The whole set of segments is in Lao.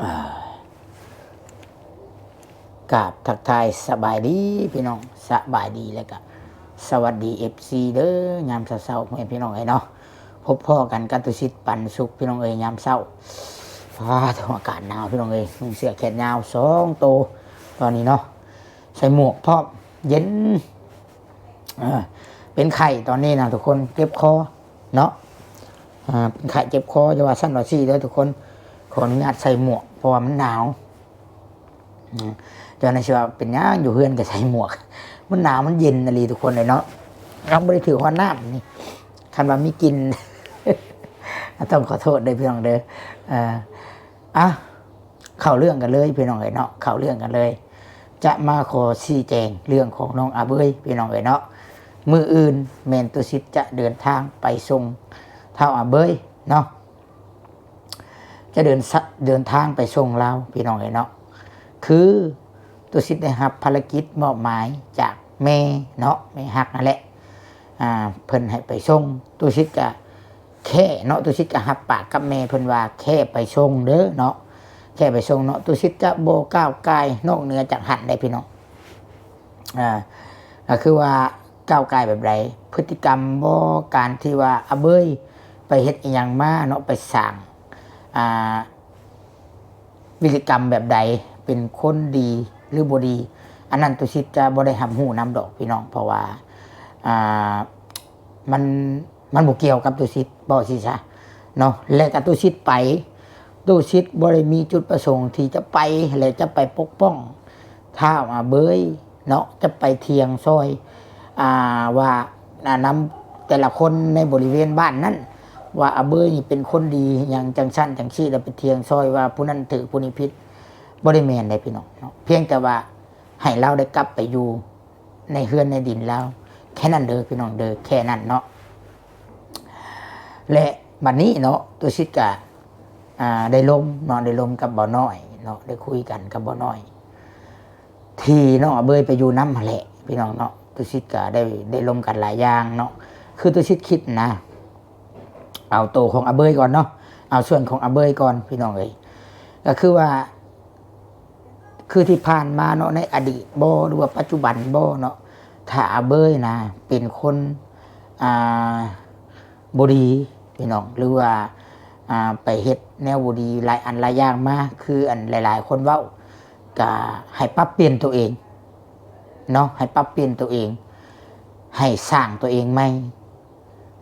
ອ່າ ກາບທັກທາຍສະບາຍດີພີ່ນ້ອງ ສະບາຍດີ ແລ້ວກະສະຫວັດດີ ເອັຟຊີ ເດີ ຍາມເຊົ້າໆ ພໍ່ແມ່ພີ່ນ້ອງເອີຍເນາະ. ພົບພໍ້ກັນກັບຕຸສິດ ປັນສຸກ ພີ່ນ້ອງເອີຍ ຍາມເຊົ້າ. ຟ້າໂທ້ ອາກາດໜາວ ພີ່ນ້ອງເອີຍ ນຸ່ງເສື້ອແຂນຍາວສອງໂຕຕອນນີ້ເນາະ ໃສ່ໝວກພ້ອມ ເຢັນ. ເອີ ເປັນໄຂ້ຕອນນີ້ນະທຸກຄົນ ເຈັບຄໍເນາະ. ເປັນໄຂ້ເຈັບຄໍ ຢ່າວ່າຊັ້ນວ່າຊີ້ເດີທຸກຄົນ. ຂໍອະນຸຍາດໃສ່ໝວກ ເພາະວ່າມັນໜາວ. ເຈົ້ານາຍຊິວ່າເປັນຫຍັງຢູ່ເຮືອນກໍໃສ່ໝວກ ມັນໜາວ ມັນເຢັນອີ່ຫຼີທຸກຄົນເອີຍເນາະ. ເຮົາບໍ່ໄດ້ຖືກຮອດນ້ຳນີ້ ຄັນວ່າມີກິ່ນ ຕ້ອງຂໍໂທດເດີພີ່ນ້ອງເດີ. ອ່າ ອ່ະ ເຂົ້າເລື່ອງກັນເລີຍພີ່ນ້ອງເອີຍເນາະ ເຂົ້າເລື່ອງກັນເລີຍ. ຈະມາຂໍຊີ້ແຈງເລື່ອງຂອງນ້ອງອາເບີຍພີ່ນ້ອງເອີຍເນາະ. ມື້ອື່ນແມ່ນຕຸສິດຈະເດີນທາງໄປສົ່ງທ້າວອາເບີຍເນາະ ຈະເດີນ ເດີນທາງໄປສົ່ງລາວພີ່ນ້ອງເອີຍເນາະ. ຄືຕຸສິດໄດ້ຮັບພາລະກິດມອບໝາຍຈາກແມ່ເນາະ ແມ່ຮັກນັ້ນແຫຼະ ອ່າ ເພິ່ນໃຫ້ໄປສົ່ງ. ຕຸສິດກະ ແຄ່ເນາະ ຕຸສິດກໍຮັບປາກກັບແມ່ເພິ່ນວ່າ ແຄ່ໄປສົ່ງເດີເນາະ ແຄ່ໄປສົ່ງເນາະ. ຕຸສິດຈະບໍ່ກ້າວກ່າຍນອກເໜືອຈາກຫັ້ນໄດ້ພີ່ນ້ອງ. ອ່າ ກໍຄືວ່າກ້າວກ່າຍແບບໃດ ພຶດຕິກຳບໍ່ ການທີ່ວ່າອາເບີຍໄປເຮັດອີ່ຫຍັງມາເນາະ ໄປສ້າງ ອ່າ ວິລິກຳແບບໃດ ເປັນຄົນດີຫຼືບໍ່ດີ ອັນນັ້ນຕຸສິດຈະບໍ່ໄດ້ຮັບຮູ້ນຳດອກພີ່ນ້ອງ ເພາະວ່າ ອ່າ ມັນ ມັນບໍ່ກ່ຽວກັບຕຸສິດ ເວົ້າຊີ້ຊະເນາະ. ແລະກໍຕຸສິດໄປ ຕຸສິດບໍ່ໄດ້ມີຈຸດປະສົງທີ່ຈະໄປ ແລະຈະໄປປົກປ້ອງທ້າວອາເບີຍເນາະ ຈະໄປຖຽງຊ່ອຍ ອ່າ ວ່າ ນຳແຕ່ລະຄົນໃນບໍລິເວນບ້ານນັ້ນ ວ່າອາເບີຍນີ້ເປັນຄົນດີຫຍັງຈັ່ງຊັ້ນຈັ່ງຊີ້ ແລ້ວໄປຖຽງຊ່ອຍວ່າຜູ້ນັ້ນຖືກຜູ້ນີ້ຜິດ ບໍ່ໄດ້ແມ່ນເດ້ພີ່ນ້ອງເນາະ. ພຽງແຕ່ວ່າໃຫ້ລາວໄດ້ກັບໄປຢູ່ໃນເຮືອນໃນດິນລາວ ແຄ່ນັ້ນເດີພີ່ນ້ອງເດີ ແຄ່ນັ້ນເນາະ. ແລະບັດນີ້ເນາະ ຕຸສິດກະ ອ່າ ໄດ້ລົມເນາະ ໄດ້ລົມກັບບ່າວນ້ອຍເນາະ ໄດ້ຄຸຍກັນກັບບ່າວນ້ອຍ ທີ່ນ້ອງອາເບີຍໄປຢູ່ນຳຫັ້ນແຫຼະພີ່ນ້ອງເນາະ. ຕຸສິດກະໄດ້ ໄດ້ລົມກັນຫຼາຍຢ່າງເນາະ. ຄືຕຸສິດຄິດນະ ເອົາໂຕຂອງອາເບີຍກ່ອນເນາະ ເອົາສ່ວນຂອງອາເບີຍກ່ອນພີ່ນ້ອງເອີຍ. ກໍຄືວ່າ ຄືທີ່ຜ່ານມາເນາະ ໃນອະດີດບໍ ຫຼືວ່າປັດຈຸບັນບໍເນາະ ຖ້າອາເບີຍນະເປັນຄົນ ອ່າ ບໍ່ດີພີ່ນ້ອງ ຫຼືວ່າ ອ່າ ໄປເຮັດແນວບໍ່ດີຫຼາຍອັນຫຼາຍຢ່າງມາ ຄືອັນຫຼາຍໆຄົນເວົ້າ ກະໃຫ້ປັບປ່ຽນຕົວເອງເນາະ ໃຫ້ປັບປ່ຽນຕົວເອງ ໃຫ້ສ້າງຕົວເອງໃໝ່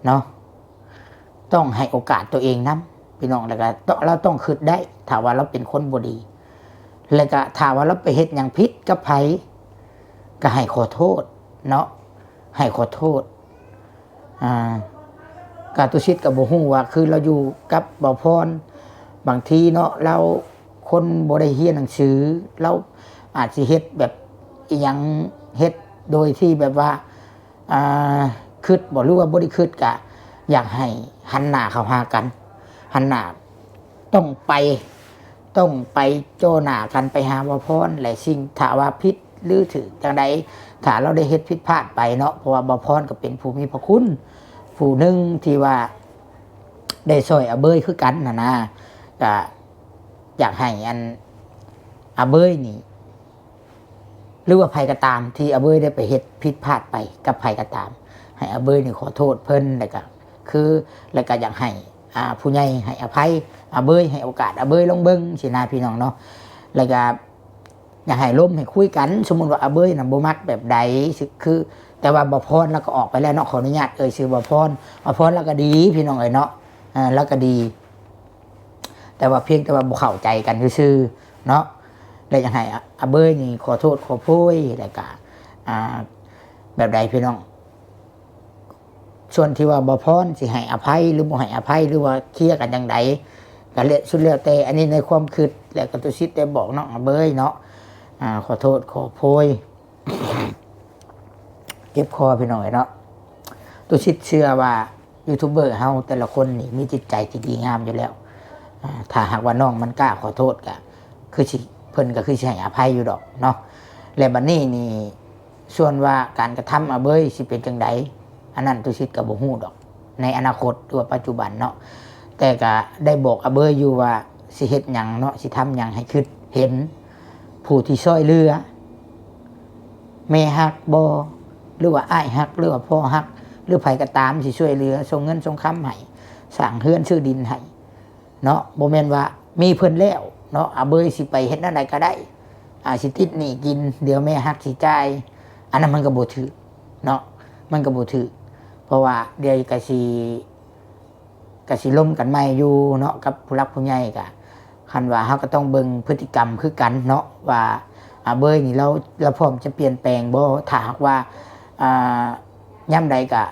ເນາະ. ຕ້ອງໃຫ້ໂອກາດຕົວເອງນຳພີ່ນ້ອງ ແລ້ວກະຕ້ອງ ລາວຕ້ອງຄິດໄດ້ ຖ້າວ່າລາວເປັນຄົນບໍ່ດີ ແລ້ວກະຖ້າວ່າລາວໄປເຮັດຫຍັງຜິດກັບໃຜ ກະໃຫ້ຂໍໂທດເນາະ ໃຫ້ຂໍໂທດ. ອ່າ ກະຕຸສິດກໍບໍ່ຮູ້ວ່າ ຄືລາວຢູ່ກັບບ່າວພອນ ບາງທີເນາະ ລາວຄົນບໍ່ໄດ້ຮຽນໜັງສື ລາວອາດຊິເຮັດແບບອີ່ຫຍັງ ເຮັດໂດຍທີ່ແບບວ່າ ອ່າ ຄິດບໍ ຫຼືວ່າບໍ່ໄດ້ຄິດ ກະຢາກໃຫ້ຫັນໜ້າເຂົ້າຫາກັນ ຫັນໜ້າ ຕ້ອງໄປ ຕ້ອງໄປເຈາະໜ້າກັນ ໄປຫາບ່າວພອນ ແລະສິ່ງ ຖ້າວ່າຜິດ ຫຼືຖືກຈັ່ງໃດ ຖ້າລາວໄດ້ເຮັດຜິດພາດໄປເນາະ ເພາະວ່າບ່າວພອນກໍເປັນຜູ້ມີພະຄຸນຜູ້ໜຶ່ງທີ່ວ່າໄດ້ຊ່ອຍອາເບີຍຄືກັນຫັ້ນນະ. ກະຢາກໃຫ້ອັນ ອາເບີຍນີ້ ຫຼືວ່າໃຜກໍຕາມທີ່ອາເບີຍໄດ້ໄປເຮັດຜິດພາດໄປກັບໃຜກໍຕາມ ໃຫ້ອາເບີຍນີ້ຂໍໂທດເພິ່ນ ແລ້ວກະ ຄື ແລ້ວກະຢາກໃຫ້ ອ່າ ຜູ້ໃຫຍ່ໃຫ້ອະໄພອາເບີຍ ໃຫ້ໂອກາດອາເບີຍລອງເບິ່ງຊີ້ນະພີ່ນ້ອງເນາະ. ແລ້ວກະ ຢາກໃຫ້ລົມໃຫ້ຄຸຍກັນ ສົມມຸດວ່າອາເບີຍນະບໍ່ມັກແບບໃດ ຄື ແຕ່ວ່າບ່າວພອນລາວກໍອອກໄປແລ້ວເນາະ ຂໍອະນຸຍາດເອີ່ຍຊື່ບ່າວພອນ ບ່າວພອນລາວກໍດີພີ່ນ້ອງເອີຍເນາະ ເອີ ລາວກໍດີ ແຕ່ວ່າພຽງແຕ່ວ່າບໍ່ເຂົ້າໃຈກັນຊື່ໆເນາະ. ແລະຢາກໃຫ້ອາເບີຍນີ້ຂໍໂທດຂໍໂພຍ ແລ້ວກະ ອ່າ ແບບໃດພີ່ນ້ອງ ສ່ວນທີ່ວ່າບ່າວພອນຊິໃຫ້ອະໄພ ຫຼືບໍ່ໃຫ້ອະໄພ ຫຼືວ່າເຄຍກັນຈັ່ງໃດ ກໍແລ້ວ ສຸດແລ້ວແຕ່ ອັນນີ້ໃນຄວາມຄິດ ແລ້ວກໍຕຸສິດໄດ້ບອກນ້ອງອາເບີຍເນາະ ອ່າ ຂໍໂທດຂໍໂພຍ ເຈັບຄໍພີ່ນ້ອງເອີຍເນາະ. ຕຸສິດເຊື່ອວ່າຢູທູບເບີເຮົາແຕ່ລະຄົນນີ້ມີຈິດໃຈທີ່ດີງາມຢູ່ແລ້ວ ອ່າ ຖ້າຫາກວ່ານ້ອງມັນກ້າຂໍໂທດ ກໍຄືຊິ ເພິ່ນກໍຄືຊິໃຫ້ອະໄພຢູ່ດອກເນາະ. ແລະບັດນີ້ນີ້ ສ່ວນວ່າການກະທຳອາເບີຍຊິເປັນຈັ່ງໃດ ອັນນັ້ນຕຸສິດກໍບໍ່ຮູ້ດອກ ໃນອະນາຄົດ ຫຼືວ່າປັດຈຸບັນເນາະ. ແຕ່ກະໄດ້ບອກອາເບີຍຢູ່ວ່າ ຊິເຮັດຫຍັງເນາະ ຊິທຳຫຍັງໃຫ້ຄິດເຫັນຜູ້ທີ່ຊ່ອຍເຫຼືອ ແມ່ຮັກບໍ່ ຫຼືວ່າອ້າຍຮັກ ຫຼືວ່າພໍ່ຮັກ ຫຼືໃຜກໍຕາມ ຊິຊ່ວຍເຫຼືອ ສົ່ງເງິນສົ່ງຄຳໃຫ້ ສ້າງເຮືອນຊື້ດິນໃຫ້ເນາະ. ບໍ່ແມ່ນວ່າມີເພິ່ນແລ້ວເນາະ ອາເບີຍຊິໄປເຮັດແນວໃດກໍໄດ້ ອາ ຊິຕິດໜີ້ກິນ ດຽວແມ່ຮັກຊິຈ່າຍ ອັນນັ້ນມັນກໍບໍ່ຖືກເນາະ ມັນກໍບໍ່ຖືກ ເພາະວ່າດຽວກໍຊິ ກໍຊິລົມກັນໃໝ່ຢູ່ເນາະ ກັບຜູ້ຫຼັກຜູ້ໃຫຍ່ ກະ ຄັນວ່າເຮົາກໍຕ້ອງເບິ່ງພຶດຕິກຳຄືກັນເນາະ ວ່າ ອາ ເບີຍນີ້ລາວ ລາວພ້ອມຈະປ່ຽນແປງບໍ່ ຖ້າຫາກວ່າ ອາ ຍາມໃດກະ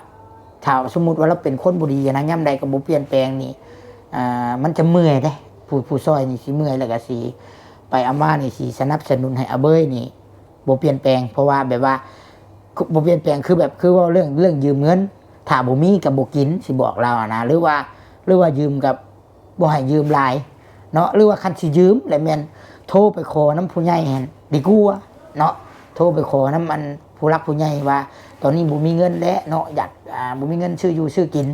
ຖ້າສົມມຸດວ່າລາວເປັນຄົນບໍ່ດີນະ ຍາມໃດກໍບໍ່ປ່ຽນແປງນີ້ ອາ ມັນຈະເມື່ອຍເດ້ ຜູ້ ຜູ້ຊ່ອຍນີ້ຊິເມື່ອຍ ແລ້ວກໍຊິໄປອາມານີ້ ຊິສະໜັບສະໜູນໃຫ້ອາເບີຍນີ້ບໍ່ປ່ຽນແປງ ເພາະວ່າແບບວ່າ ບໍ່ປ່ຽນແປງ ຄືແບບ ຄືເວົ້າເລື່ອງ ເລື່ອງຢືມເງິນ ຖ້າບໍ່ມີກໍບໍ່ກິນ ຊິບອກລາວນະ ຫຼືວ່າ ຫຼືວ່າຢືມກໍບໍ່ໃຫ້ຢືມຫຼາຍເນາະ ຫຼືວ່າຄັນຊິຢືມແລ້ວແມ່ນໂທໄປຂໍນຳຜູ້ໃຫຍ່ຫັ້ນດີກວ່າເນາະ ໂທໄປຂໍນຳອັນຜູ້ຫຼັກຜູ້ໃຫຍ່ວ່າ ຕອນນີ້ບໍ່ມີເງິນແລ້ວເນາະ ຢາກ ອາ ບໍ່ມີເງິນຊື້ຢູ່ຊື້ກິນ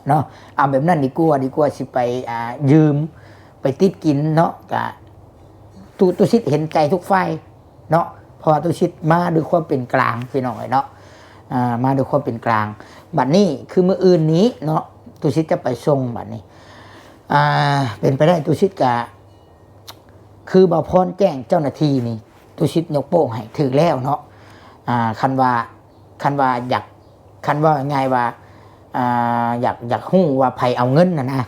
ເນາະ ເອົາແບບນັ້ນດີກວ່າ ດີກວ່າຊິໄປ ອາ ຢືມ ໄປຕິດກິນເນາະ ກະ ຕຸ ຕຸສິດເຫັນໃຈທຸກຝ່າຍເນາະ ເພາະວ່າຕຸສິດມາດ້ວຍຄວາມເປັນກາງ ພີ່ນ້ອງເອີຍເນາະ ອາ ມາດ້ວຍຄວາມເປັນກາງ. ບັດນີ້ຄືມື້ອື່ນນີ້ເນາະ ຕຸສິດຈະໄປສົ່ງ ບັດນີ້ ອາ ເປັນໄປໄດ້ຕຸສິດກະ ຄືບ່າວພອນແຈ້ງເຈົ້າໜ້າທີ່ນີ້ ຕຸສິດຍົກໂປ້ງໃຫ້ຖືກແລ້ວເນາະ ອາ ຄັນວ່າ ຄັນວ່າຢາກ ຄັນເວົ້າງ່າຍໆວ່າ ອາ ຢາກ ຢາກຮູ້ວ່າໃຜເອົາເງິນຫັ້ນນະ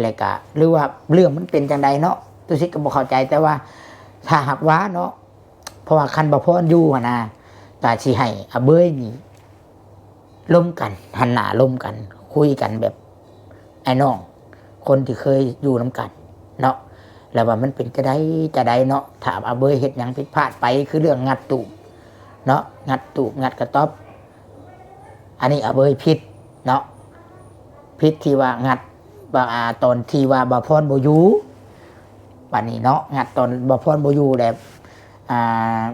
ແລ້ວກະ ຫຼືວ່າເລື່ອງມັນເປັນຈັ່ງໃດເນາະ ຕຸສິດກໍບໍ່ເຂົ້າໃຈ ແຕ່ວ່າຖ້າຫາກວ່າເນາະ ເພາະວ່າຄັນບ່າວພອນຢູ່ຫັ້ນນະ ກະຊິໃຫ້ອາເບີຍນີ້ລົມກັນ ຫັນໜ້າລົມກັນ ຄຸຍກັນແບບອ້າຍນ້ອງ ຄົນທີ່ເຄີຍຢູ່ນຳກັນເນາະ ແລ້ວວ່າມັນເປັນຈະໃດ ຈະໃດເນາະ ຖ້າອາເບີຍເຮັດຫຍັງຜິດພາດໄປ ຄືເລື່ອງງັດຕູບເນາະ ງັດຕູບ ງັດກະຕ໊ອບ ອັນນີ້ອາເບີຍຜິດເນາະ ຜິດທີ່ວ່າງັດ ວ່າ ອາ ຕອນທີ່ວ່າບ່າວພອນບໍ່ຢູ່ ບັດນີ້ເນາະ ງັດຕອນບ່າວພອນບໍ່ຢູ່ແລ້ວ ອາ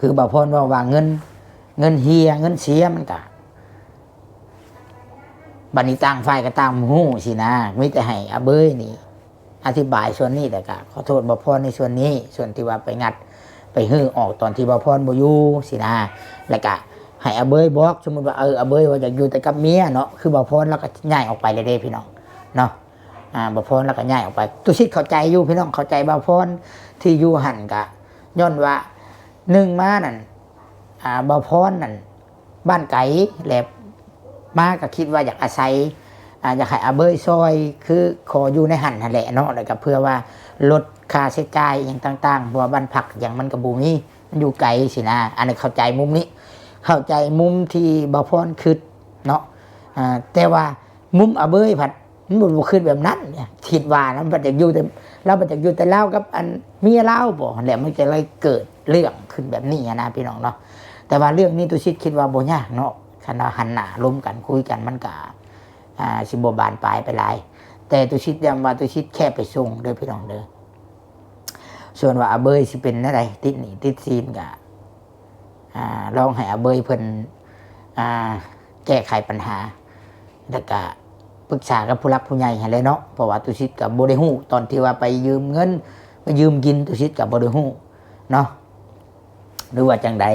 ຄືບ່າວພອນເວົ້າວ່າເງິນ ເງິນເຮຍ ເງິນເສຍ ມັນກະ ບັດນີ້ຕ່າງຝ່າຍກໍຕ່າງຮູ້ຊີ້ນະ ມີແຕ່ໃຫ້ອາເບີຍນີ້ ອະທິບາຍສ່ວນນີ້ ແລ້ວກະຂໍໂທດບ່າວພອນໃນສ່ວນນີ້ ສ່ວນທີ່ວ່າໄປງັດໄປຮື້ອອກຕອນທີ່ບ່າວພອນບໍ່ຢູ່ຊີ້ນະ ແລ້ວກະໃຫ້ອາເບີຍບອກ ສົມມຸດວ່າ ເອີ ອາເບີຍວ່າຢາກຢູ່ແຕ່ກັບເມຍເນາະ ຄືບ່າວພອນລາວກໍຍ້າຍອອກໄປແລ້ວເດ້ພີ່ນ້ອງເນາະ ອາ ບ່າວພອນລາວກໍຍ້າຍອອກໄປ ຕຸສິດເຂົ້າໃຈຢູ່ພີ່ນ້ອງ ເຂົ້າໃຈບ່າວພອນທີ່ຢູ່ຫັ້ນ ກະຍ້ອນວ່າ ໜຶ່ງມານັ້ນ ອາ ບ່າວພອນນັ້ນ ບ້ານໄກ ແລະ ມາກໍຄິດວ່າຢາກອາໄສ ອາ ຢາກໃຫ້ອາເບີຍຊ່ອຍ ຄືຂໍຢູ່ໃນຫັ້ນຫັ້ນແຫຼະເນາະ ແລ້ວກໍເພື່ອວ່າລົດຄ່າໃຊ້ຈ່າຍອີ່ຫຍັງຕ່າງໆ ເພາະວ່າບ້ານພັກຫຍັງມັນກໍບໍ່ມີ ມັນຢູ່ໄກຊີ້ນະ ອັນນີ້ເຂົ້າໃຈມຸມນີ້ ເຂົ້າໃຈມຸມທີ່ບ່າວພອນຄິດເນາະ ອາ ແຕ່ວ່າມຸມອາເບີຍພັດ ມັນບໍ່ ບໍ່ຄິດແບບນັ້ນ ຄິດວ່ານະ ມັນບັດຢາກຢູ່ແຕ່ ລາວບັດຢາກຢູ່ແຕ່ລາວກັບອັນເມຍລາວບໍ ແລ້ວມັນກໍເລີຍເກີດເລື່ອງຂຶ້ນແບບນີ້ນະພີ່ນ້ອງເນາະ ແຕ່ວ່າເລື່ອງນີ້ຕຸສິດຄິດວ່າບໍ່ຍາກເນາະ ຄັນວ່າຫັນໜ້າລົມກັນຄຸຍກັນ ມັນກໍ ອາ ຊິບໍ່ບານປາຍໄປຫຼາຍ ແຕ່ຕຸສິດຢ້ຳວ່າຕຸສິດແຄ່ໄປສົ່ງເດີພີ່ນ້ອງເດີ ສ່ວນວ່າອາເບີຍຊິເປັນແນວໃດ ຕິດໜີ້ຕິດສິນກໍ ອາ ລອງໃຫ້ອາເບີຍເພິ່ນ ອາ ແກ້ໄຂບັນຫາ ແລ້ວກະປຶກສາກັບຜູ້ຫຼັກຜູ້ໃຫຍ່ຫັ້ນແຫຼະເນາະ ເພາະວ່າຕຸສິດກໍບໍ່ໄດ້ຮູ້ ຕອນທີ່ວ່າໄປຢືມເງິນ ໄປຢືມກິນ ຕຸສິດກໍບໍ່ໄດ້ຮູ້ເນາະ ຫຼືວ່າຈັ່ງໃດ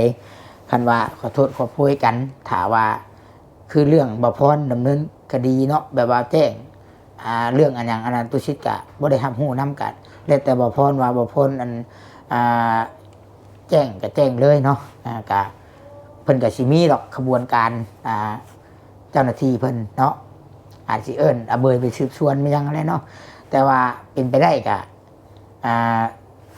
ຄັນວ່າຂໍໂທດຂໍໂພຍກັນ ຖ້າວ່າຄືເລື່ອງບ່າວພອນດຳເນີນຄະດີເນາະ ແບບວ່າແຈ້ງ ອາ ເລື່ອງອັນຫຍັງອັນນັ້ນ ຕຸສິດກະບໍ່ໄດ້ຮັບຮູ້ນຳ ກະແລ້ວແຕ່ບ່າວພອນວ່າບ່າວພອນອັນ ອາ ແຈ້ງກະແຈ້ງເລີຍເນາະ ອາ ກະເພິ່ນກະຊິມີດອກຂະບວນການ ອາ ເຈົ້າໜ້າທີ່ເພິ່ນເນາະ ອາດຊິເອີ້ນອາເບີຍໄປສືບສວນແມ່ນຫຍັງຫັ້ນແຫຼະເນາະ ແຕ່ວ່າເປັນໄປໄດ້ກະ ອາ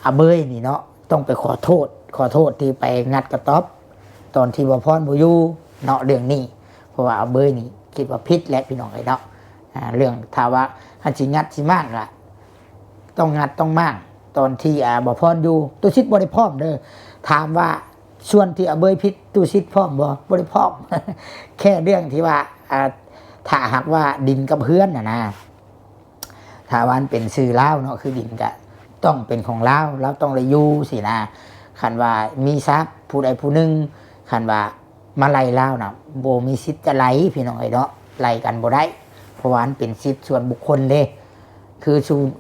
ອາເບີຍນີ້ເນາະ ຕ້ອງໄປຂໍໂທດ ຂໍໂທດທີ່ໄປງັດກະຕ໊ອບ ຕອນທີ່ບ່າວພອນບໍ່ຢູ່ເນາະ ເລື່ອງນີ້ ເພາະວ່າອາເບີຍນີ້ຄິດວ່າຜິດແຫຼະພີ່ນ້ອງເອີຍເນາະ ອາ ເລື່ອງຖ້າວ່າຄັນຊິງັດຊິມ້າງກະ ຕ້ອງງັດຕ້ອງມ້າງ ຕອນທີ່ ອາ ບ່າວພອນຢູ່ ຕຸສິດບໍ່ໄດ້ພ້ອມເດີ ຖາມວ່າສ່ວນທີ່ອາເບີຍຜິດ ຕຸສິດພ້ອມບໍ່? ບໍ່ໄດ້ພ້ອມ ແຄ່ເລື່ອງທີ່ວ່າ ອາ ຖ້າຫາກວ່າດິນກັບເຮືອນຫັ້ນນະ ຖ້າວ່າມັນເປັນຊື່ລາວເນາະ ຄືດິນກະຕ້ອງເປັນຂອງລາວ ລາວຕ້ອງໄດ້ຢູ່ຊີ້ນະ ຄັນວ່າມີຊະຜູ້ໃດຜູ້ໜຶ່ງ ຄັນວ່າ ມາໄລ່ລາວນະ ບໍ່ມີສິດຈະໄລ່ພີ່ນ້ອງເອີຍເນາະ ໄລ່ກັນບໍ່ໄດ້ ເພາະວ່າມັນເປັນສິດສ່ວນບຸກຄົນເດ້ ຄື ຄື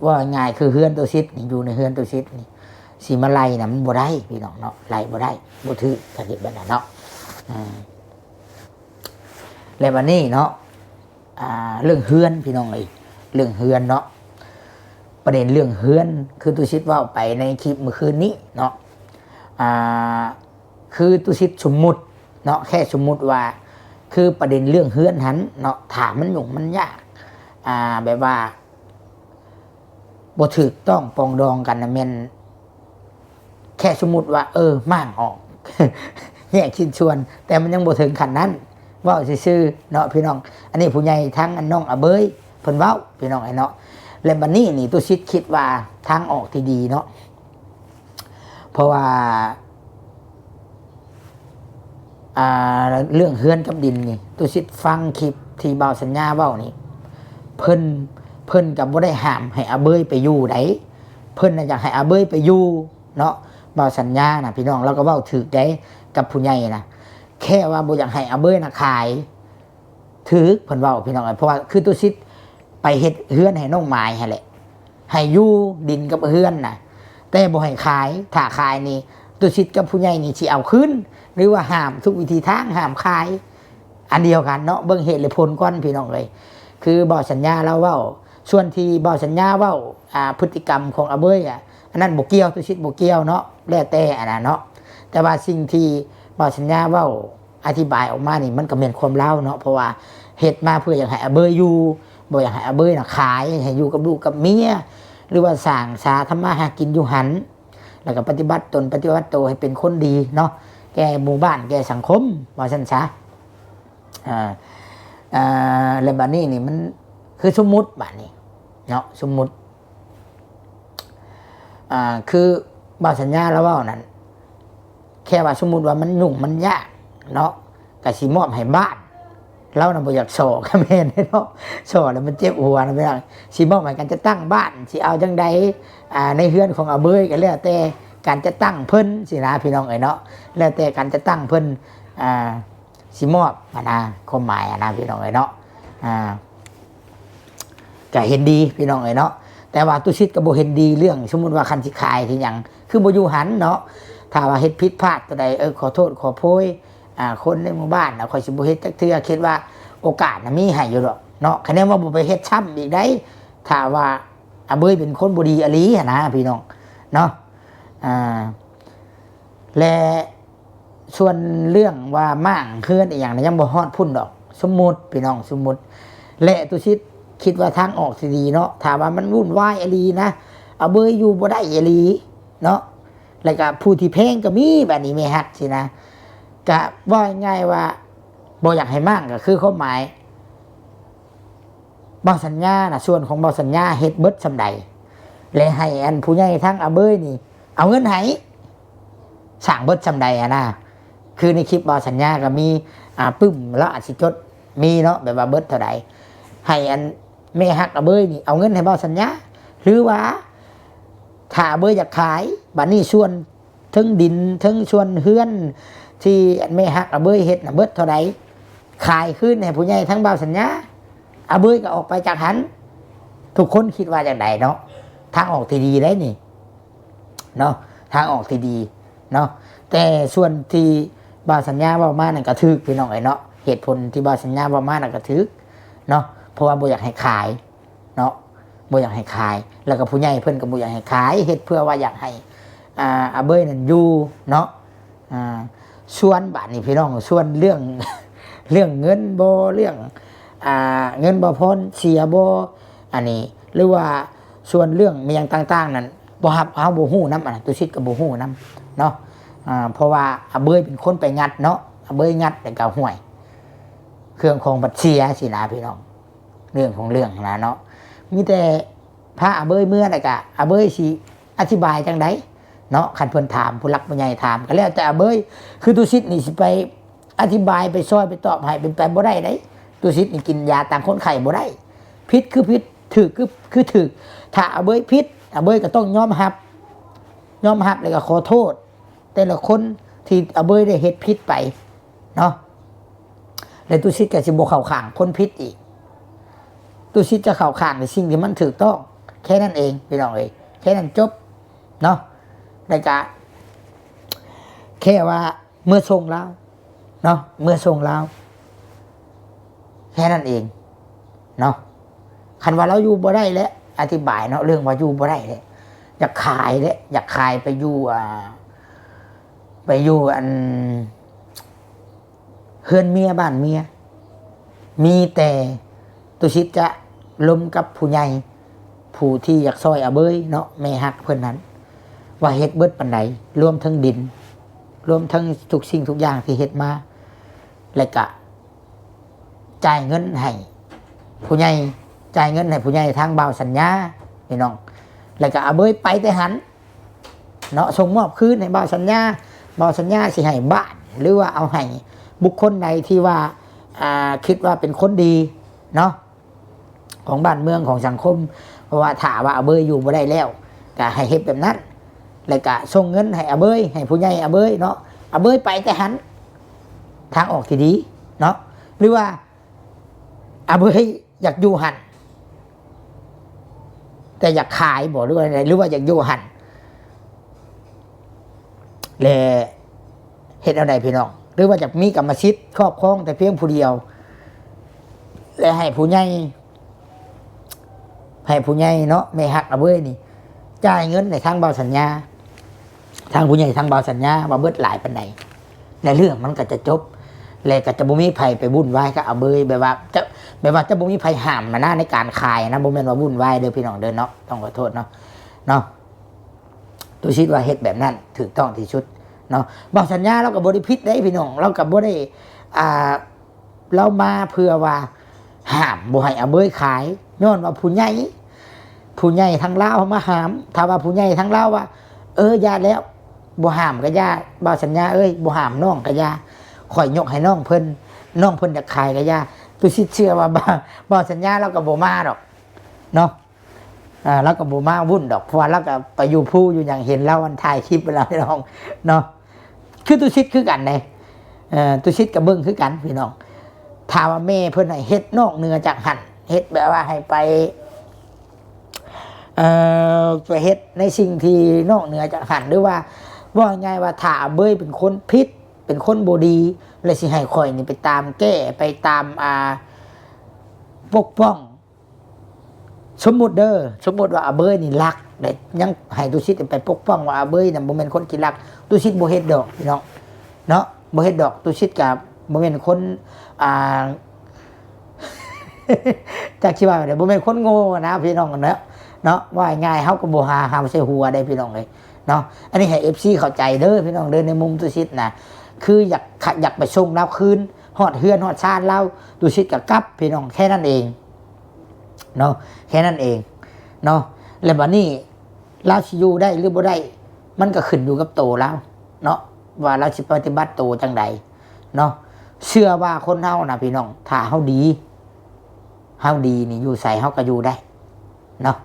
ເວົ້າງ່າຍໆ ຄືເຮືອນຕຸສິດນີ້ ຢູ່ໃນເຮືອນຕຸສິດນີ້ ຊິມາໄລ່ນະ ມັນບໍ່ໄດ້ພີ່ນ້ອງເນາະ ໄລ່ບໍ່ໄດ້ ບໍ່ຖືກ ຖ້າເຮັດແບບນັ້ນເນາະ. ອາ ແລ້ວບັດນີ້ເນາະ ອາ ເລື່ອງເຮືອນພີ່ນ້ອງເອີຍ ເລື່ອງເຮືອນເນາະ ປະເດັນເລື່ອງເຮືອນ ຄືຕຸສິດເວົ້າໄປໃນຄລິບມື້ຄືນນີ້ເນາະ ອາ ຄືຕຸສິດສົມມຸດເນາະ ແຄ່ສົມມຸດວ່າ ຄືປະເດັນເລື່ອງເຮືອນຫັ້ນເນາະ ຖ້າມັນຫຍຸ້ງມັນຍາກ ອາ ແບບວ່າ ບໍ່ຖືກຕ້ອງປອງດອງກັນນະ ແມ່ນແຄ່ສົມມຸດວ່າ ເອີ ມ້າງອອກ ແຍກຊິ້ນສ່ວນ ແຕ່ມັນຍັງບໍ່ເຖິງຂັ້ນນັ້ນ ເວົ້າຊື່ໆເນາະພີ່ນ້ອງ. ອັນນີ້ຜູ້ໃຫຍ່ທາງອັນນ້ອງອາເບີຍເພິ່ນເວົ້າພີ່ນ້ອງເອີຍເນາະ. ແລະບັດນີ້ນີ້ ຕຸສິດຄິດວ່າທາງອອກທີ່ດີເນາະ ເພາະວ່າ ອ່າ ເລື່ອງເຮືອນກັບດິນນີ້ ຕຸສິດຟັງຄລິບທີ່ບ່າວສັນຍາເວົ້ານີ້ ເພິ່ນ ເພິ່ນກໍບໍ່ໄດ້ຫ້າມໃຫ້ອາເບີຍໄປຢູ່ໃດ ເພິ່ນນະຢາກໃຫ້ອາເບີຍໄປຢູ່ເນາະ. ບ່າວສັນຍານະພີ່ນ້ອງ ລາວກໍເວົ້າຖືກໃດກັບຜູ້ໃຫຍ່ນະ ແຄ່ວ່າບໍ່ຢາກໃຫ້ອາເບີຍນະຂາຍ ຖືກເພິ່ນເວົ້າພີ່ນ້ອງເອີຍ ເພາະວ່າຄືຕຸສິດໄປເຮັດເຮືອນໃຫ້ນ້ອງໝາຍຫັ້ນແຫຼະ ໃຫ້ຢູ່ດິນກັບເຮືອນນະ ແຕ່ບໍ່ໃຫ້ຂາຍ ຖ້າຂາຍນີ້ ຕຸສິດກັບຜູ້ໃຫຍ່ນີ້ຊິເອົາຄືນ ຫຼືວ່າຫ້າມທຸກວິທີທາງ ຫ້າມຂາຍ ອັນດຽວກັນເນາະ. ເບິ່ງເຫດແລະຜົນກ່ອນພີ່ນ້ອງເອີຍ ຄືບ່າວສັນຍາລາວເວົ້າ ສ່ວນທີ່ບ່າວສັນຍາເວົ້າ ອ່າ ພຶດຕິກຳຂອງອາເບີຍ ອະ ອັນນັ້ນບໍ່ກ່ຽວ ຕຸສິດບໍ່ກ່ຽວເນາະ ແລ້ວແຕ່ອັນນັ້ນເນາະ. ແຕ່ວ່າສິ່ງທີ່ບ່າວສັນຍາເວົ້າ ອະທິບາຍອອກມານີ້ ມັນກໍແມ່ນຄວາມລາວເນາະ ເພາະວ່າເຮັດມາເພື່ອຢາກໃຫ້ອາເບີຍຢູ່ ບໍ່ຢາກໃຫ້ອາເບີຍນະຂາຍ ໃຫ້ຢູ່ກັບລູກກັບເມຍ ຫຼືວ່າສ້າງສາທຳມາຫາກິນຢູ່ຫັ້ນ ແລ້ວກໍປະຕິບັດຕົນປະຕິບັດໂຕໃຫ້ເປັນຄົນດີເນາະ ແກ່ໝູ່ບ້ານແກ່ສັງຄົມ ວ່າຊັ້ນຊະ. ອາ ອາ ແລ້ວບາດນີ້ນີ້ມັນຄືສົມມຸດບາດນີ້ເນາະ ສົມມຸດ ອ່າ ຄືບ່າວສັນຍາລາວເວົ້ານັ້ນ ແຄ່ວ່າສົມມຸດວ່າມັນຫຍຸ້ງມັນຍາກເນາະ ກະຊິມອບໃຫ້ບ້ານ ລາວນະບໍ່ຢາກສໍ້ ກະແມ່ນເນາະ ສໍ້ແລ້ວມັນເຈັບຫົວນະ ຊິມອບໃຫ້ການຈັດຕັ້ງບ້ານ ຊິເອົາຈັ່ງໃດ ອ່າ ໃນເຮືອນຂອງອາເບີຍ ກະແລ້ວແຕ່ການຈັດຕັ້ງເພິ່ນຊີ້ນະ ພີ່ນ້ອງເອີຍເນາະ ແລ້ວແຕ່ການຈັດຕັ້ງເພິ່ນ ອ່າ ຊິມອບຫັ້ນນະ ຄວາມໝາຍຫັ້ນນະ ພີ່ນ້ອງເອີຍເນາະ ອ່າ ກະເຫັນດີພີ່ນ້ອງເອີຍເນາະ ແຕ່ວ່າຕຸສິດກໍບໍ່ເຫັນດີເລື່ອງ ສົມມຸດວ່າຄັນຊິຂາຍຊິຫຍັງ ຄືບໍ່ຢູ່ຫັ້ນເນາະ ຖ້າວ່າເຮັດຜິດພາດຕົວໃດ ເອີ ຂໍໂທດຂໍໂພຍ ອ່າ ຄົນໃນໝູ່ບ້ານນະ ຂ້ອຍຊິບໍ່ເຮັດຈັກເທື່ອ ຄິດວ່າໂອກາດນະມີໃຫ້ຢູ່ດອກເນາະ ຄະແນນວ່າບໍ່ໄປເຮັດຊ້ຳອີກໃດ ຖ້າວ່າອາເບີຍເປັນຄົນບໍ່ດີອີ່ຫຼີຫັ້ນນະ ພີ່ນ້ອງເນາະ ອ່າ ແລະ ສ່ວນເລື່ອງວ່າມ້າງເຮືອນອີ່ຫຍັງນະ ຍັງບໍ່ຮອດພຸ້ນດອກ ສົມມຸດພີ່ນ້ອງ ສົມມຸດ ແລະ ຕຸສິດຄິດວ່າທາງອອກທີ່ດີເນາະ ຖ້າວ່າມັນວຸ່ນວາຍອີ່ຫຼີນະ ອາເບີຍຢູ່ບໍ່ໄດ້ອີ່ຫຼີເນາະ ແລ້ວກະຜູ້ທີ່ແພງກໍມີ ບາດນີ້ແມ່ຮັກຊີ້ນະ ກະເວົ້າງ່າຍໆວ່າບໍ່ຢາກໃຫ້ມ້າງ ກໍຄືຄວາມໝາຍ ບ່າວສັນຍານະ ສ່ວນຂອງບ່າວສັນຍາເຮັດເບິດສ່ຳໃດ ແລະ ໃຫ້ອັນຜູ້ໃຫຍ່ທາງອາເບີຍນີ້ເອົາເງິນໃຫ້ ສ້າງເບິດສ່ຳໃດຫັ້ນນະ ຄືໃນຄລິບບ່າວສັນຍາກໍມີ ອ່າ ປຶ້ມ ລາວອາດຊິຈົດມີເນາະ ແບບວ່າເບິດເທົ່າໃດ ໃຫ້ອັນແມ່ຮັກອາເບີຍນີ້ເອົາເງິນໃຫ້ບ່າວສັນຍາ ຫຼືວ່າຖ້າອາເບີຍຢາກຂາຍ ບາດນີ້ສ່ວນ ເທິງດິນເທິງສ່ວນເຮືອນທີ່ອັນແມ່ຮັກອາເບີຍເຮັດນະ ເບິດເທົ່າໃດ ຂາຍຄືນໃຫ້ຜູ້ໃຫຍ່ທາງບ່າວສັນຍາ ອາເບີຍກໍອອກໄປຈາກຫັ້ນ ທຸກຄົນຄິດວ່າຈັ່ງໃດເນາະ ທາງອອກທີ່ດີໄດ໋ນີ້ເນາະ ທາງອອກທີ່ດີເນາະ ແຕ່ສ່ວນທີ່ບ່າວສັນຍາເວົ້າມານັ້ນກໍຖືກ ພີ່ນ້ອງເອີຍເນາະ ເຫດຜົນທີ່ບ່າວສັນຍາເວົ້າມານັ້ນກໍຖືກເນາະ ເພາະວ່າບໍ່ຢາກໃຫ້ຂາຍ ເນາະ ບໍ່ຢາກໃຫ້ຂາຍ ແລ້ວກໍຜູ້ໃຫຍ່ເພິ່ນກໍບໍ່ຢາກໃຫ້ຂາຍ ເຮັດເພື່ອວ່າຢາກໃຫ້ ອ່າ ອາເບີຍນັ້ນຢູ່ເນາະ ອ່າ ສ່ວນບາດນີ້ພີ່ນ້ອງ ສ່ວນເລື່ອງ ເລື່ອງເງິນບໍ່ ເລື່ອງ ອ່າ ເງິນບໍ່ພອນເສຍບໍ່ ອັນນີ້ ຫຼືວ່າສ່ວນເລື່ອງມີຫຍັງຕ່າງໆນັ້ນ ບໍ່ຮັບ ເຮົາບໍ່ຮູ້ນຳ ອັນນັ້ນ ຕຸສິດກໍບໍ່ຮູ້ນຳເນາະ ອ່າ ເພາະວ່າອາເບີຍເປັນຄົນໄປງັດເນາະ ອາເບີຍງັດແລ້ວກໍ ຫ້ວຍ ເຄື່ອງຂອງບັດເສຍຊີ້ນະ ພີ່ນ້ອງ. ເລື່ອງຂອງເລື່ອງຫັ້ນນະເນາະ ມີແຕ່ພາອາເບີຍເມືອ ແລ້ວກະອາເບີຍຊິອະທິບາຍຈັ່ງໃດເນາະ ຄັນເພິ່ນຖາມ ຜູ້ຫຼັກຜູ້ໃຫຍ່ຖາມ ກໍແລ້ວແຕ່ອາເບີຍ ຄືຕຸສິດນີ້ຊິໄປອະທິບາຍ ໄປຊ່ອຍ ໄປຕອບໃຫ້ ເປັນໄປບໍ່ໄດ້ເດ້ ຕຸສິດນີ້ກິນຢາຕາມຄົນໄຂ້ບໍ່ໄດ້ ຜິດຄືຜິດ ຖືກຄື ຄືຖືກ ຖ້າອາເບີຍຜິດ ອາເບີຍກໍຕ້ອງຍອມຮັບ ຍອມຮັບ ແລ້ວກໍຂໍໂທດ ແຕ່ລະຄົນທີ່ອາເບີຍໄດ້ເຮັດຜິດໄປເນາະ ແລະ ຕຸສິດກໍຊິບໍ່ເຂົ້າຂ້າງຄົນຜິດອີກ ຕຸສິດຈະເຂົ້າຂ້າງໃນສິ່ງທີ່ມັນຖືກຕ້ອງ ແຄ່ນັ້ນເອງພີ່ນ້ອງເອີຍ ແຄ່ນັ້ນຈົບເນາະ ແລ້ວກະແຄ່ວ່າເມືອສົ່ງລາວເນາະ ເມືອສົ່ງລາວ ແຄ່ນັ້ນເອງເນາະ. ຄັນວ່າລາວຢູ່ບໍ່ໄດ້ແຫຼະ ອະທິບາຍເນາະ ເລື່ອງວ່າຢູ່ບໍ່ໄດ້ແຫຼະ ຢາກຂາຍແຫຼະ ຢາກຂາຍໄປຢູ່ ອ່າ ໄປຢູ່ອັນ ເຮືອນເມຍບ້ານເມຍ ມີແຕ່ຕຸສິດຈະລົມກັບຜູ້ໃຫຍ່ ຜູ້ທີ່ຢາກຊ່ອຍອາເບີຍເນາະ ແມ່ຮັກເພິ່ນນັ້ນ ວ່າເຮັດເບິດປານໃດ ລວມເຖິງດິນ ລວມເຖິງທຸກສິ່ງທຸກຢ່າງທີ່ເຮັດມາ ແລະກະຈ່າຍເງິນໃຫ້ຜູ້ໃຫຍ່ ຈ່າຍເງິນໃຫ້ຜູ້ໃຫຍ່ທາງບ່າວສັນຍາພີ່ນ້ອງ ແລະກະອາເບີຍໄປແຕ່ຫັ້ນ ເນາະ ສົ່ງມອບຄືນໃຫ້ບ່າວສັນຍາ ບ່າວສັນຍາຊິໃຫ້ບ້ານ ຫຼືວ່າເອົາໃຫ້ບຸກຄົນໃດທີ່ວ່າ ອ່າ ຄິດວ່າເປັນຄົນດີເນາະ ຂອງບ້ານເມືອງຂອງສັງຄົມ ເພາະວ່າຖ້າວ່າອາເບີຍຢູ່ບໍ່ໄດ້ແລ້ວ ກະໃຫ້ເຮັດແບບນັ້ນ ແລ້ວກະສົ່ງເງິນໃຫ້ອາເບີຍ ໃຫ້ຜູ້ໃຫຍ່ອາເບີຍເນາະ ອາເບີຍໄປແຕ່ຫັ້ນ ທາງອອກທີ່ດີເນາະ ຫຼືວ່າ ອາເບີຍຢາກຢູ່ຫັ້ນ ແຕ່ຢາກຂາຍບໍ່ ຫຼືວ່າໃດ ຫຼືວ່າຢາກຢູ່ຫັ້ນ ແລະເຮັດແນວໃດພີ່ນ້ອງ ຫຼືວ່າຢາກມີກຳມະສິດຄອບຄອງແຕ່ພຽງຜູ້ດຽວ ແລະໃຫ້ຜູ້ໃຫຍ່ ໃຫ້ຜູ້ໃຫຍ່ເນາະ ແມ່ຮັກອາເບີຍນີ້ ຈ່າຍເງິນໃຫ້ທາງບ່າວສັນຍາ ທາງຜູ້ໃຫຍ່ທາງບ່າວສັນຍາວ່າເບິດຫຼາຍປານໃດ ແລະເລື່ອງມັນກໍຈະຈົບ ແລະກໍຈະບໍ່ມີໃຜໄປວຸ່ນວາຍກັບອາເບີຍ ແບບວ່າຈະ ແບບວ່າຈະບໍ່ມີໃຜຫ້າມຫັ້ນນະ ໃນການຂາຍນະ ບໍ່ແມ່ນວ່າວຸ່ນວາຍເດີພີ່ນ້ອງເດີເນາະ ຕ້ອງຂໍໂທດເນາະ ເນາະ ຕຸສິດວ່າເຮັດແບບນັ້ນຖືກຕ້ອງທີ່ສຸດເນາະ ບ່າວສັນຍາລາວກໍບໍ່ໄດ້ຜິດເດ້ພີ່ນ້ອງ ລາວກໍບໍ່ໄດ້ ອ່າ ລາວມາເພື່ອວ່າຫ້າມບໍ່ໃຫ້ອາເບີຍຂາຍ ຍ້ອນວ່າຜູ້ໃຫຍ່ ຜູ້ໃຫຍ່ທາງລາວມາຫ້າມ ຖ້າວ່າຜູ້ໃຫຍ່ທາງລາວວ່າ ເອີ ຢ່າແລ້ວ ບໍ່ຫ້າມກໍຢ່າ ບ່າວສັນຍາເອີຍ ບໍ່ຫ້າມນ້ອງກໍຢ່າ ຂ້ອຍຍົກໃຫ້ນ້ອງເພິ່ນ ນ້ອງເພິ່ນຢາກຂາຍກໍຢ່າ ຕຸສິດເຊື່ອວ່າ ບ່າວ ບ່າວສັນຍາລາວກໍບໍ່ມາດອກເນາະ ອ່າ ລາວກໍບໍ່ມາວຸ່ນດອກ ເພາະວ່າລາວກໍໄປຢູ່ພູຢູ່ຫຍັງ ເຫັນລາວອັນຖ່າຍຄລິບເວລາພີ່ນ້ອງເນາະ ຄືຕຸສິດຄືກັນເດ້ ເອີ ຕຸສິດກໍເບິ່ງຄືກັນພີ່ນ້ອງ ຖ້າວ່າແມ່ເພິ່ນໃຫ້ເຮັດນອກເໜືອຈາກຫັ້ນ ເຮັດແບບວ່າໃຫ້ໄປ ເອີ ໄປເຮັດໃນສິ່ງທີ່ນອກເໜືອຈາກຫັ້ນ ຫຼືວ່າ ເວົ້າງ່າຍໆວ່າ ຖ້າອາເບີຍເປັນຄົນຜິດ ເປັນຄົນບໍ່ດີ ແລະຊິໃຫ້ຂ້ອຍນີ້ໄປຕາມແກ້ ໄປຕາມ ອ່າ ປົກປ້ອງ ສົມມຸດເດີ ສົມມຸດວ່າອາເບີຍນີ້ລັກເດ້ ຍັງໃຫ້ຕຸສິດໄປປົກປ້ອງວ່າອາເບີຍນະບໍ່ແມ່ນຄົນຂີ້ລັກ ຕຸສິດບໍ່ເຮັດດອກພີ່ນ້ອງເນາະ ບໍ່ເຮັດດອກ ຕຸສິດກະບໍ່ແມ່ນຄົນ ອ່າ ຈັກຊິວ່າແນວໃດ ບໍ່ແມ່ນຄົນໂງ່ນະພີ່ນ້ອງເນາະ ເນາະ ເວົ້າງ່າຍໆ ເຮົາກໍບໍ່ຫາເອົາໃສ່ຫົວໄດ້ພີ່ນ້ອງເອີຍເນາະ ອັນນີ້ໃຫ້ເອັຟຊີເຂົ້າໃຈເດີພີ່ນ້ອງເດີ ໃນມຸມຕຸສິດນະ ຄືຢາກ ຢາກໄປສົ່ງລາວຄືນຮອດເຮືອນຮອດຊານລາວ ຕຸສິດກໍກັບພີ່ນ້ອງ ແຄ່ນັ້ນເອງ ເນາະ ແຄ່ນັ້ນເອງເນາະ ແລ້ວບັດນີ້ລາວຊິຢູ່ໄດ້ຫຼືບໍ່ໄດ້ ມັນກໍຂຶ້ນຢູ່ກັບໂຕລາວເນາະ ວ່າລາວຊິປະຕິບັດໂຕຈັ່ງໃດເນາະ ເຊື່ອວ່າຄົນເຮົານະພີ່ນ້ອງ ຖ້າເຮົາດີ ເຮົາດີນີ້ ຢູ່ໃສເຮົາກໍຢູ່ໄດ້ເນາະ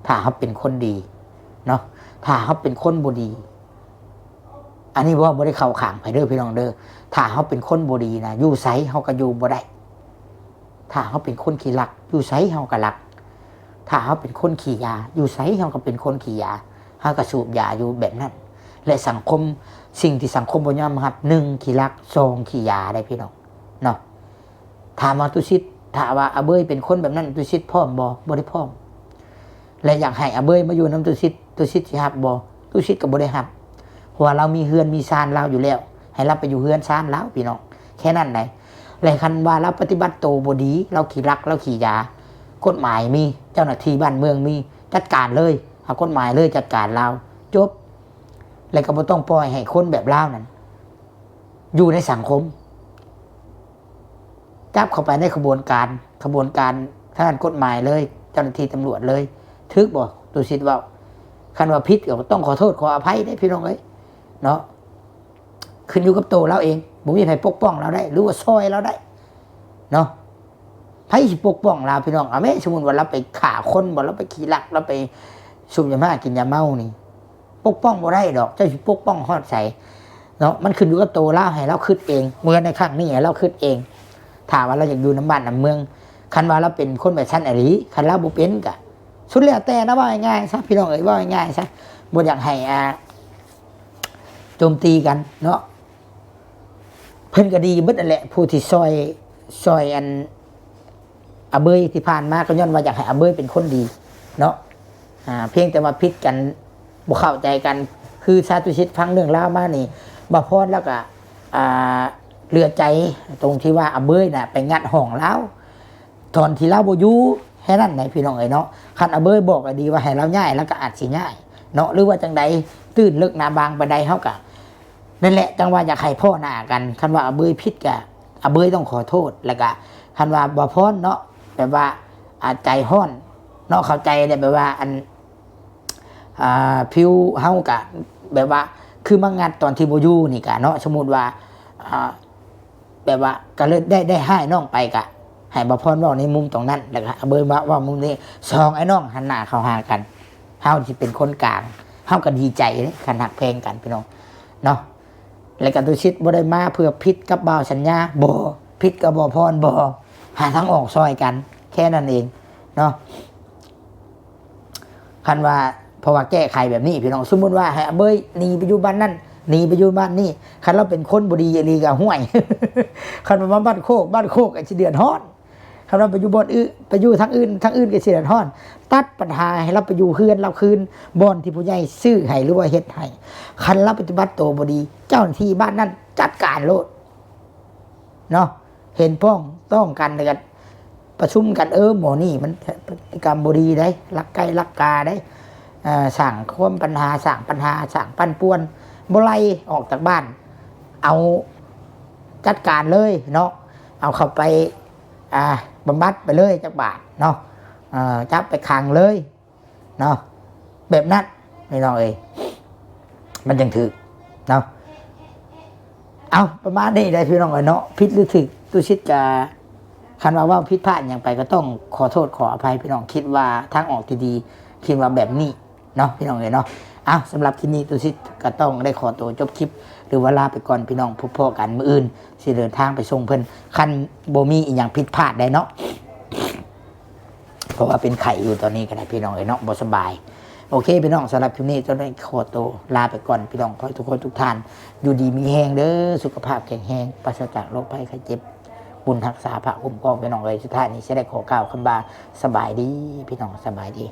ຖ້າເຮົາເປັນຄົນດີເນາະ ຖ້າເຮົາເປັນຄົນບໍ່ດີ ອັນນີ້ເວົ້າບໍ່ໄດ້ເຂົ້າຂ້າງໃຜເດີພີ່ນ້ອງເດີ ຖ້າເຮົາເປັນຄົນບໍ່ດີນະ ຢູ່ໃສເຮົາກໍຢູ່ບໍ່ໄດ້ ຖ້າເຮົາເປັນຄົນຂີ້ລັກ ຢູ່ໃສເຮົາກໍລັກ ຖ້າເຮົາເປັນຄົນຂີ້ຢາ ຢູ່ໃສເຮົາກໍເປັນຄົນຂີ້ຢາ ເຮົາກໍສູບຢາຢູ່ແບບນັ້ນ ແລະສັງຄົມ ສິ່ງທີ່ສັງຄົມບໍ່ຍອມຮັບ ໜຶ່ງ ຂີ້ລັກ ສອງ ຂີ້ຢາໄດ໋ພີ່ນ້ອງເນາະ ຖາມວ່າຕຸສິດ ຖ້າວ່າອາເບີຍເປັນຄົນແບບນັ້ນ ຕຸສິດພ້ອມບໍ່? ບໍ່ໄດ້ພ້ອມ ແລະຢາກໃຫ້ອາເບີຍມາຢູ່ນຳຕຸສິດ ຕຸສິດຊິຮັບບໍ່? ຕຸສິດກໍບໍ່ໄດ້ຮັບ ເພາະວ່າລາວມີເຮືອນມີຊານລາວຢູ່ແລ້ວ ໃຫ້ລາວໄປຢູ່ເຮືອນຊານລາວພີ່ນ້ອງ ແຄ່ນັ້ນໃດ໋ ແລະຄັນວ່າລາວປະຕິບັດໂຕບໍ່ດີ ລາວຂີ້ລັກ ລາວຂີ້ຢາ ກົດໝາຍມີ ເຈົ້າໜ້າທີ່ບ້ານເມືອງມີ ຈັດການເລີຍ ເອົາກົດໝາຍເລີຍ ຈັດການລາວ ຈົບ ແລະກໍບໍ່ຕ້ອງປ່ອຍໃຫ້ຄົນແບບລາວນັ້ນ ຢູ່ໃນສັງຄົມ ຈັບເຂົ້າໄປໃນຂະບວນການ ຂະບວນການທາງດ້ານກົດໝາຍເລີຍ ເຈົ້າໜ້າທີ່ຕຳຫຼວດເລີຍ ຖືກບໍ່? ຕຸສິດເວົ້າ ຄັນວ່າຜິດກໍຕ້ອງຂໍໂທດຂໍອະໄພເດ້ພີ່ນ້ອງເອີຍເນາະ ຂຶ້ນຢູ່ກັບໂຕລາວເອງ ບໍ່ມີໃຜປົກປ້ອງລາວໄດ້ ຫຼືວ່າຊ່ອຍລາວໄດ້ເນາະ ໃຜຊິປົກປ້ອງລາວພີ່ນ້ອງ ເອົາແມ້ ສົມມຸດວ່າລາວໄປຂ້າຄົນບໍ່ ລາວໄປຂີ້ລັກ ລາວໄປສູບຢາມ້າກິນຢາເມົານີ້ ປົກປ້ອງບໍ່ໄດ້ດອກ ເຈົ້າຊິປົກປ້ອງຮອດໃສເນາະ ມັນຂຶ້ນຢູ່ກັບໂຕລາວ ໃຫ້ລາວຄິດເອງ ເມື່ອໃນຄັ້ງນີ້ໃຫ້ລາວຄິດເອງ ຖ້າວ່າລາວຢາກຢູ່ນຳບ້ານນຳເມືອງ ຄັນວ່າລາວເປັນຄົນແບບຊັ້ນອີ່ຫຼີ ຄັນລາວບໍ່ເປັນກະ ສຸດແລ້ວແຕ່ນະ ເວົ້າງ່າຍໆຊະ ພີ່ນ້ອງເອີຍ ເວົ້າງ່າຍໆຊະ ບໍ່ຢາກໃຫ້ ອ່າ ໂຈມຕີກັນເນາະ. ເພິ່ນກໍດີເບິດຫັ້ນແຫຼະ ຜູ້ທີ່ຊ່ອຍ ຊ່ອຍອັນອາເບີຍທີ່ຜ່ານມາ ກໍຍ້ອນວ່າຢາກໃຫ້ອາເບີຍເປັນຄົນດີເນາະ. ອ່າ ພຽງແຕ່ວ່າຜິດກັນ ບໍ່ເຂົ້າໃຈກັນ ຄືຊາວຕຸສິດຟັງເລື່ອງລາວມານີ້ ບ່າວພອນລາວກໍ ອ່າ ເຫຼືອໃຈຕົງທີ່ວ່າອາເບີຍນະໄປງັດຫ້ອງລາວ ຕອນທີ່ລາວບໍ່ຢູ່ແຄ່ນັ້ນໃດ ພີ່ນ້ອງເອີຍເນາະ. ຄັນອາເບີຍບອກກໍດີວ່າໃຫ້ລາວຍ້າຍ ລາວກໍອາດຊິຍ້າຍເນາະ ຫຼືວ່າຈັ່ງໃດ ຕື້ນເລິກໜາບາງປານໃດ ເຮົາກໍ ນັ້ນແຫຼະ ຈັ່ງວ່າຢາກໃຫ້ພໍ້ໜ້າກັນ. ຄັນວ່າອາເບີຍຜິດກະ ອາເບີຍຕ້ອງຂໍໂທດ. ແລ້ວກະຄັນວ່າບ່າວພອນເນາະ ແບບວ່າ ອາ ໃຈຮ້ອນເນາະ ເຂົ້າໃຈແຫຼະ ແບບວ່າ ອັນ ອ່າ ຜິວເຮົາກະແບບວ່າ ຄືມາງັດຕອນທີ່ບໍ່ຢູ່ນີ້ກະເນາະ ສົມມຸດວ່າ ອ່າ ແບບວ່າກະເລີຍໄດ້ ໄດ້ຮ້າຍນ້ອງໄປ ກະໃຫ້ບ່າວພອນເວົ້າໃນມຸມຕົງນັ້ນ ແລ້ວກະອາເບີຍມາເວົ້າມຸມນີ້ ສອງອ້າຍນ້ອງຫັນໜ້າເຂົ້າຫາກັນ ເຮົາຊິເປັນຄົນກາງ ເຮົາກໍດີໃຈເດ້ ຄັນຮັກແພງກັນ ພີ່ນ້ອງເນາະ. ແລ້ວກໍຕຸສິດບໍ່ໄດ້ມາເພື່ອຜິດກັບບ່າວສັນຍາ ບໍ່ ຜິດກັບບ່າວພອນ ບໍ່ ຫາທາງອອກຊ່ອຍກັນ ແຄ່ນັ້ນເອງເນາະ. ຄັນວ່າ ເພາະວ່າແກ້ໄຂແບບນີ້ ພີ່ນ້ອງ ສົມມຸດວ່າໃຫ້ອາເບີຍໜີໄປຢູ່ບ້ານນັ້ນ ໜີໄປຢູ່ບ້ານນີ້ ຄັນລາວເປັນຄົນບໍ່ດີອີ່ຫຼີກໍ ຫ້ວຍ ຄັນວ່າມາບ້ານໂຄກ ບ້ານໂຄກກໍຊິເດືອດຮ້ອນ. ຄັນວ່າໄປຢູ່ບ່ອນອື່ນ ໄປຢູ່ທາງອື່ນ ທາງອື່ນກໍຊິເດືອດຮ້ອນ. ຕັດປັນຫາໃຫ້ລາວໄປຢູ່ເຮືອນລາວຄືນ ບ່ອນທີ່ຜູ້ໃຫຍ່ຊື້ໃຫ້ ຫຼືວ່າເຮັດໃຫ້. ຄັນລາວປະຕິບັດໂຕບໍ່ດີ ເຈົ້າໜ້າທີ່ບ້ານນັ້ນຈັດການໂລດເນາະ. ເຫັນພ້ອງຕ້ອງກັນ ແລ້ວກໍປະຊຸມກັນ ເອີ ໝໍນີ້ມັນ ພະຕິກຳບໍ່ດີເດ້ ລັກໄກ່ລັກກາເດ້ ເອີ ສ້າງຄວາມປັນຫາ ສ້າງປັນຫາ ສ້າງປັ່ນປ່ວນ ບໍ່ໄລ່ອອກຈາກບ້ານ ເອົາ ຈັດການເລີຍເນາະ ເອົາເຂົ້າໄປ ອ່າ ບຳບັດໄປເລີຍຈັກບາດເນາະ ເອີ ຈັບໄປຂັງເລີຍເນາະ ແບບນັ້ນ ພີ່ນ້ອງເອີຍ ມັນຈັ່ງຖືກເນາະ. ເອົາ ປະມານນີ້ແຫຼະ ພີ່ນ້ອງເອີຍເນາະ ຜິດຫຼືຖືກ ຕຸສິດກະ ຄັນວ່າເວົ້າຜິດພາດຫຍັງໄປ ກໍຕ້ອງຂໍໂທດຂໍອະໄພ ພີ່ນ້ອງ ຄິດວ່າທາງອອກທີ່ດີ ຄິດວ່າແບບນີ້ ເນາະ ພີ່ນ້ອງເອີຍເນາະ. ເອົາ ສຳລັບຄລິບນີ້ ຕຸສິດກໍຕ້ອງໄດ້ຂໍຕົວຈົບຄລິບ ຫຼືວ່າລາໄປກ່ອນ ພີ່ນ້ອງ ພົບພໍ້ກັນມື້ອື່ນ ຊິເດີນທາງໄປສົ່ງເພິ່ນ ຄັນບໍ່ມີອີ່ຫຍັງຜິດພາດໃດເນາະ ເພາະວ່າເປັນໄຂ້ຢູ່ຕອນນີ້ກໍໄດ້ ພີ່ນ້ອງເອີຍເນາະ ບໍ່ສະບາຍ. ໂອເຄ ພີ່ນ້ອງ ສຳລັບຄລິບນີ້ ຕ້ອງໄດ້ຂໍຕົວລາໄປກ່ອນ ພີ່ນ້ອງ ຂໍໃຫ້ທຸກຄົນທຸກທ່ານ ຢູ່ດີມີແຮງເດີ ສຸຂະພາບແຂງແຮງ ປາສະຈາກໂລກໄພໄຂ້ເຈັບ ບຸນຮັກສາພະຄຸ້ມຄອງ ພີ່ນ້ອງເອີຍ. ສຸດທ້າຍນີ້ ຊິໄດ້ຂໍກ່າວຄຳວ່າ ສະບາຍດີ ພີ່ນ້ອງ ສະບາຍດີ.